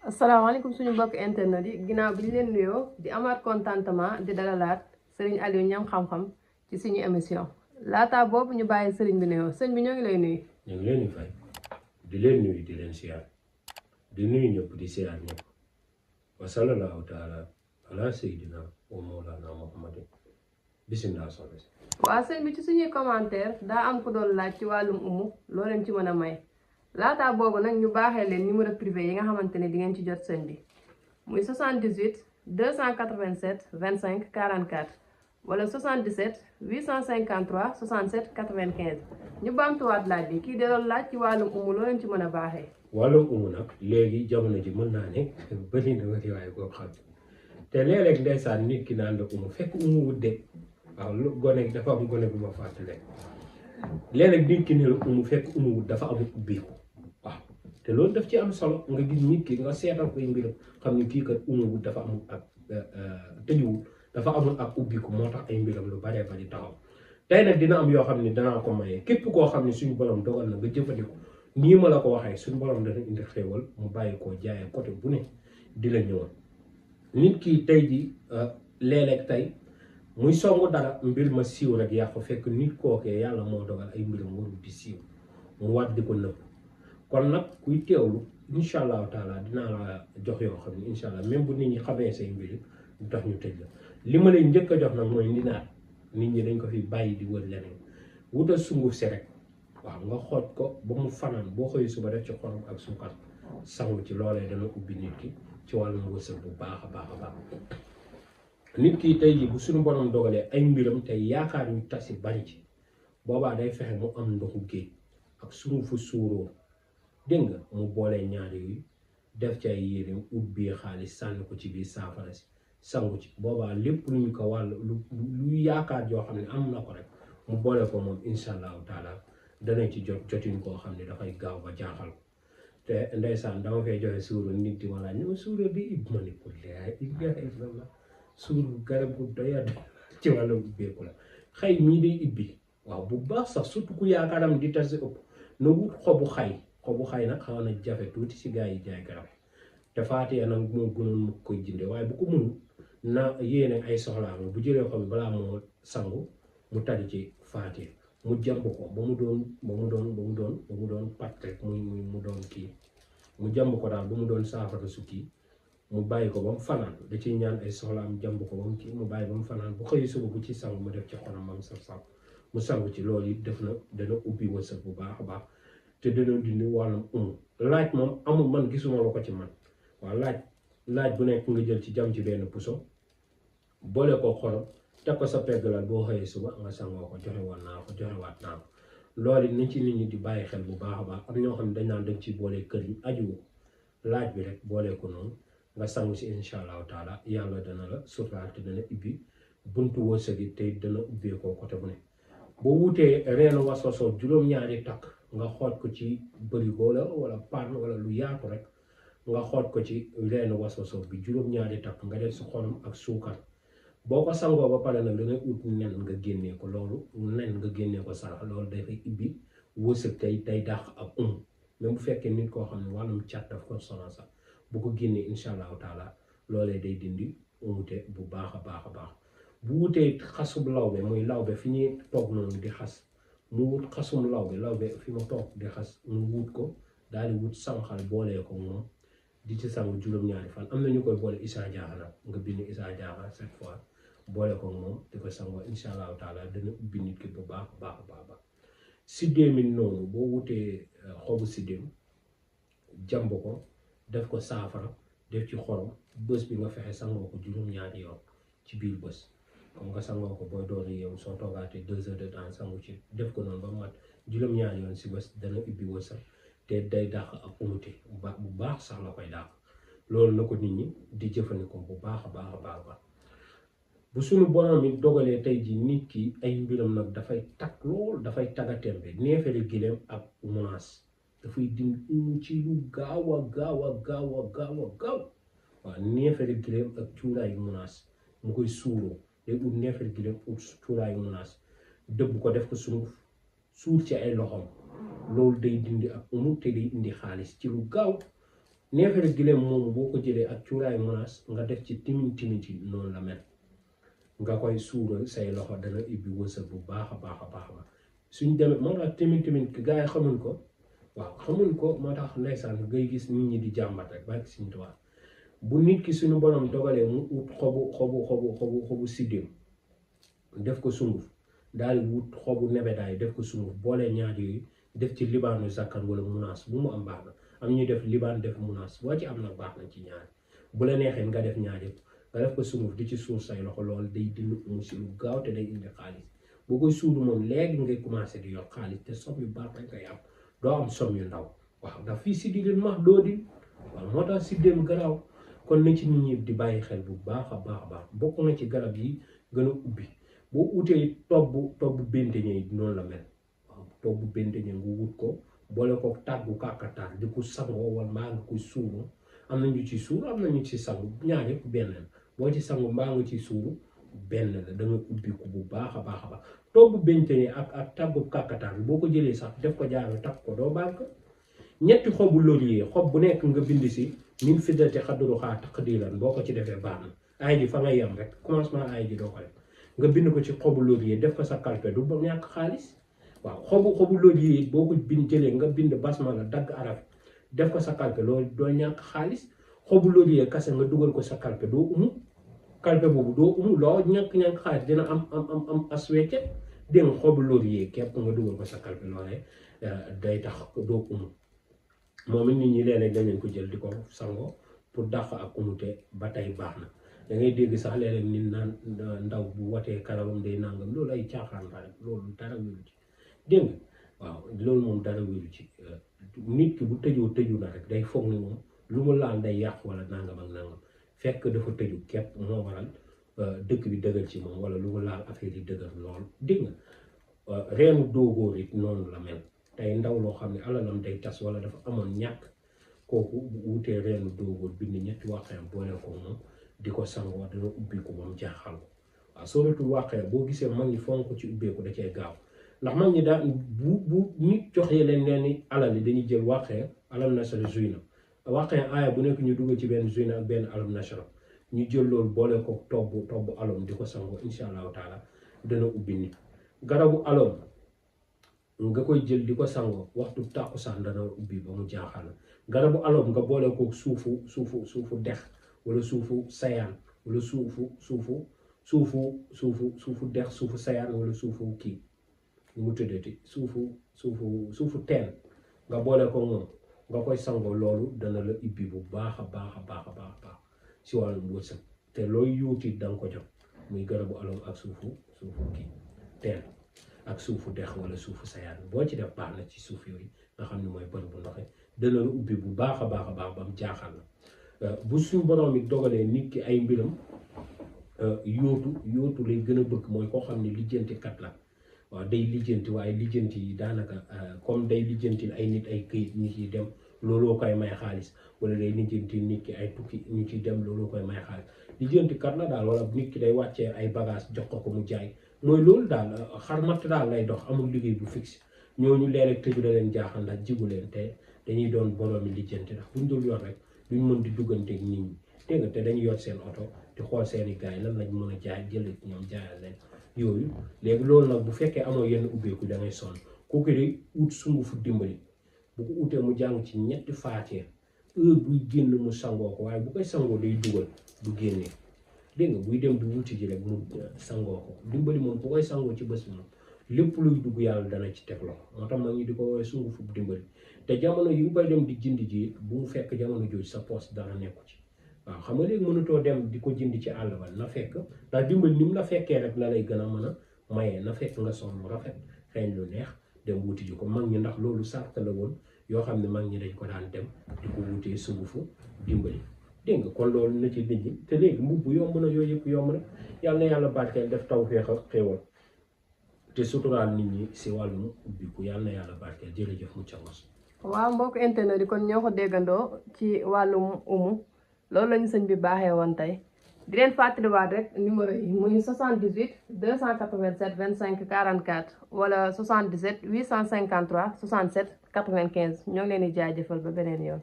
asalaamaaleykum suñu mbokk internet yi ginnaaw bi ñu leen nuyoo di amaat contentement di dalalaat Serigne Aliou Niang xam-xam ci suñu émission laata boobu ñu bàyyi Serigne bi nuyoo sëñ bi ñoo ngi lay nuyu. ñu ngi leen di fay di leen nuyu di leen siyaar di nuyu ñëpp di siyaar ñëpp wa sallallahu taala ala sayyidina wa mawlana muhammadin bismillah soxna si. waa sëñ bi ci suñuy commentaire daa am ku doon laaj ci wàllum umu loo leen ci mën a may laata boobu nag ñu baaxee leen numéro privé yi nga xamante ne di ngeen ci jot sëñ bi muy 78 287 25 44 wala 77 853 67 95 ñu baamtuwaat laaj bi kii de doon laaj ci wàllum umu loo leen ci mën a baaxee. wàllum umu nag léegi jamono ji mën naa ne bëri na wati waaye koo xam te léeg-léeg ndeysaan nit ki naan la umu fekk umu wudde waaw lu gone dafa am gone bu ma fàttale léeg-léeg nit ki ne la umu fekk umu wut dafa amul ubbiku waaw te loolu daf ci am solo nga gis nit ki nga seetal koy mbiram xam ne kii kat umu wut dafa amul ak tëjuwul dafa amul ak ubbiku moo tax ay mbiram lu baree bari taxaw tey nag dina am yoo xam ne danaa ko maye képp koo xam ne suñu borom dogal na nga jëfandikoo nii ma la ko waxee suñu borom dana indi xéewal mu bàyyi koo jaayee côté bu ne di la ñëwal nit ki tey ji léeg-léeg tey muy songu dara mbir ma siiw rek yàqu fekk nit kookee yàlla moo dogal ay mbiram warul di siiw mu waat di ko nëbb kon nag kuy teewlu incha allahu taala dinaa la jox yoo xam ne incha allah même bu nit ñi xamee say mbir du tax ñu tëj la li ma lay njëkk a jox nag mooy ndinaat nit ñi dañ ko fi bàyyi di wër leneen wutal sunguf si rek waaw nga xooj ko ba mu fanaan boo xëyee suba def ci xorom ak suukar sangu ci loolee dana ubbi nit ki ci wàllum wërsëg bu baax a baax a baax nit ki tey jii bu suñu borom dogalee ay mbiram tey yaakaar yu tasi bari ci boobaa day fexe mu am ndoxu géej ak sungufu suuroo dégg nga mu boolee ñaari yu def ci ay yéreem ubbi xaalis sànni ko ci biir saafara si sangu ci boobaa lépp luñ ko wàll lu yaakaar yoo xam ne am na ko rek mu boole ko moom incha allahu taala danañ ci jotin koo xam ne dafay gaaw ba jaaxal ko te ndeysaan dama fay joxe suuro nit di ma laaj ñu suuro bi ib ma ne ko la suuro garab gu doyat ci wàllu ubbeeku la xay mii day ibbi waaw bu baax sax surtout ku yaakaaram di tase ëpp na wut xobu xay nag xaw na jafe tuuti si gaa yi jaay garab te faatee nag moo gënoon mu koy jënde waaye bu ko mënul na yéene ay soxlaam bu jëlee xob balaa moo sangu mu tari ci faatee mu jàmb ko ba mu doon pat rek mu doon kii mu jàmb ko daal ba mu doon saafara su kii mu bàyyi ko ba mu fanaan da ciy ñaan ay soxlaam jàmb ko ba mu kii mu bàyyi ba mu fanaan bu xëy suba bu ci sangu mu def ci xolam mam saf mu sangu ci loolu it def na dana ubbi wërsëg bu baax a baax te dana dindi wàllum laaj moom amul man gisuma la ko ci man waaw laaj bu nekk nga jël ci jam ci benn puso boole ko xolam teg ko sa pegg la boo xëyee suba nga sangoo ko joxewaat naa ko loolu nañ ci nit ñi di bàyyi xel bu baax a baax am ñoo xam ne dañ naan dañ ci boole kër yi aju laaj bi rek boole ko noonu nga sangu si incha allahu taala yàlla dana la suturaal te dana ibbi buntu wërsëg yi te dana ubbeekoo côté bu ne boo wutee reenu waswasoo juróom-ñaari takk nga xooj ko ci bërigo la wala paan wala lu yaatu rek nga xooj ko ci reenu waswasoo bi juróom-ñaari takk nga def si xorom ak suukar boo ko sangoo ba pare nag da ngay ut nen nga génnee ko loolu nen nga génnee ko sarax loolu dafay ibbi wërsëg tey dàq ak même bu fekkee nit koo xam ne wàllum cat daf ko sonal sax bu ko génnee incha allahu taala loolee day dindi umute bu baax a baax bu wutee xasum lawbe muy lawbe fi ñuy toog noonu di xas mu wut xasum lawbe fi ma toog di xas mu wut ko daal di wut sànqal boolee ko moom di ci sangu juróom-ñaari fan am na ñu koy boole Issa Diakha nag nga bind Issa Diakha cette fois boole ko moom di ko sangoo incha allahu taala dana ubbi nit ki bu baax baax siddéem it noonu boo wutee xobu siddéem jàmb ko def ko saafara def ci xorom bés bi nga fexe sangoo ko juróom-ñaari yoon ci biir bés comme nga sangoo ko booy doon yow soo toogaatee 2 heures de temps sangu ci def ko noonu ba mat juróom-ñaari yoon si bés dana ubbi wërsëg te day dàq ak umute bu baax sax la koy dàq loolu na ko nit ñi di jëfandikoo bu baax a baax bu suñu borom yi dogalee tey ji nit ki ay mbiram nag dafay takk lool dafay tagatembe neefere gileem ak munaas dafay dindi ci lu gaaw waaw neefere gileem ak cuuraayu munaas mu koy suuroo day ut neefere gileem ut cuuraayu munaas dëbb ko def ko sunguf suur ci ay loxoom loolu day dindi ak te day indi xaalis ci lu gaaw neefere gileem moom boo ko jëlee ak cuuraay munaas nga def ci timit yi noonu la mel nga koy suural say loxo dana ibbi wërsëg bu baax a baax a baax ba suñ demee moo tax timit gaa yi xamuñ ko waaw xamuñ ko moo tax ndeysaan ngay gis nit ñi di jàmbat rek barki Sëriñ Tuubaa bu nit ki suñu borom dogalee mu ut xobu siddéem def ko sunguf daal wut xobu nebedaay def ko sunguf boolee ñaar yooyu def ci libaanu zakkan wala munaas bu mu am baax na am ñuy def libaan def munaas boo ci am nag baax na ci ñaar bu la neexee nga def ñaar yëpp nga def ko sunguf di ci suur say loxo loolu day dindi umu si lu gaaw te day indi xaalis boo koy suudu moom léegi ngay commencé di yor xaalis te som yu baax rek ngay am doo am som yu ndaw waaw ndax fii si digil max doo di waaw moo tax si dem garaaw kon na ci nit ñi di bàyyi xel bu baax a baax bokk na ci garab yi gën a ubbi boo utee tobb benteñe yi noonu la mel waaw tobb benteñe nga wut ko boole ko tàggu kàkkatar di ko sangoo wala mbaa nga koy suuru am na ñu ci suuru am na ñu ci sangu ñaar yëpp benn la boo ci sangu mbaa nga ci suuru benn la da nga ubbi ko bu baax a baax tobb benteñe ak tàggu kàkkatar boo ko jëlee sax def ko jaaro takk ko doo baal ko ñetti xobu laurier xob bu nekk nga bind si min fiddati xadru xaa taqdiran boo ko ci defee baax na ay ji fa nga yem rek commencement ay ji doo ko def nga bind ko ci xobu laurier def ko sa kalpe du ba ñàkk xaalis waaw xobu laurier boo ko bind jëlee nga bind basmala dagg araf def ko sa kalpe loolu doo ñàkk xaalis xobu laurier kase nga dugal ko sa kalpe doo umu kalpe boobu doo umu loo ñàkk xaalis dina am as wecce dégg nga xobu laurier képp nga dugal ko sa kalpe loolee day tax doo umu moom it nit ñi léeg-léeg dañ leen ko jël di ko sangoo pour dàq ak umute ba tey baax na da ngay dégg sax léeg-léeg nit naan ndaw bu watee karawam day nangam loolu ay caaxaan la rek loolu dara wéru ci dégg nga waaw loolu moom dara wéru ci nit ki bu tëju na rek day foog ni moom lu mu laal day yàq wala nangam ak nangam fekk dafa tëju képp moo waral dëkk bi dëgër ci moom wala lu mu laal affaire yi dëgër lool dégg nga reenu doogóor it noonu la mel tey ndaw loo xam ne alalam day tas wala dafa amoon ñàkk kooku bu wutee reenu doogóor bind ñetti wàqeem boole ko moom di ko sangoo dana ubbi ko moom jaaxal ko waaw sooratul wàqee boo gisee mag ñi fonk ci ubbeeku da cee gaaw ndax mag ñi daan bu nit joxee leen ni alal yi dañuy jël wàqee alam nasara zuyna wàqee aaya bu nekk ñu dugg ci benn zuyna ak benn alam nasara ñu jël loolu boole ko tobb alom di ko sangoo insha allahu taala dana ubbi nit garabu alom nga koy jël di ko sangoo waxtu tàkkusaan dana ubbi ba mu jaaxal garabu alom nga boole ko suufu dex wala suufu sayaan wala suufu dex suufu sayaan wala suufu kii mu tëddati suufu teen nga boole ko moom nga koy sangoo loolu dana la ibbi bu baax a baax si wàllum wërsëg te looy yuuti danga ko jot muy garabu alom ak suufu kii teen ak suufu dex wala suufu sayaan boo ci def baax na ci suuf yooyu nga xam ne mooy bën bu ndoxe dana la ubbi bu baax a baax ba mu jaaxal la bu suñu borom it dogalee nit ki ay mbiram yóotu lay gën a bëgg mooy koo xam ne lijjanti kat la waaw day lijjanti waaye lijjanti yi daanaka comme day lijjanti ay nit ay këyit nit yi dem looloo koy may xaalis wala day lijjanti nit ki ay tukki nit yi dem looloo koy may xaalis lijjanti kat la daal wala nit ki day wàccee ay bagage jox ko mu jaay mooy loolu daal xarmat daal lay dox amul liggéey bu fixe ñooñu léeg-léeg tëju da leen jaaxal ndax jigu leen te dañuy doon boroomi lijjanti ndax buñ dul yor rek duñ mën di dugganteeg nit ñi dégg nga te dañuy yor seen oto di xool seeni gaay lan lañ mën a jaay jëlee ci ñoom jaayal leen yooyu léegi loolu nag bu fekkee amoo yenn ubbeeku da ngay sonn kooku de ut sungufu dimbali bu ko utee mu jàng ci ñetti faatiha heure buy génn mu sangoo ko waaye bu koy sangoo day dugal du génnee dégg nga buy dem di wuti ji rek mu sangoo ko dimbali moom bu koy sangoo ci bés bi moom lépp luy dugg yàlla dana ci teg loxo moo tax mag ñi di ko woowee sungufu dimbali te jamono yi nga koy dem di jënd ji bu mu fekk jamono jooju sa poste dara nekku ci waaw xam nga léegi mënutoo dem di ko jënd ci àll ba na fekk ndax dimbali ni mu la fekkee rek la lay gën a mën a mayee na fekk nga sol lu rafet xeeñ lu neex dem wuti ji ko mag ñi ndax loolu sart la woon yoo xam ne mag ñi dañ ko daan dem di ko wutee sungufu dimbali dégg nga kon loolu na ci nit ñi te léegi mbubb yomb na yooyu yëpp yomb na yàlla na yàlla barkeel def tawfeex ak xéewal te suturaal nit ñi si wàllum ubbiku yàlla na yàlla barkeel jërëjëf mu cawos waaw mbokk internet yi kon ñoo ko déggandoo ci wàllum umu loolu lañu sëñ bi baaxee woon tey di leen fàttaliwaat rek numéro yi muy 78 287 25 44 wala 77 853 67 95 ñoo ngi leen di jaajëfal ba beneen yoon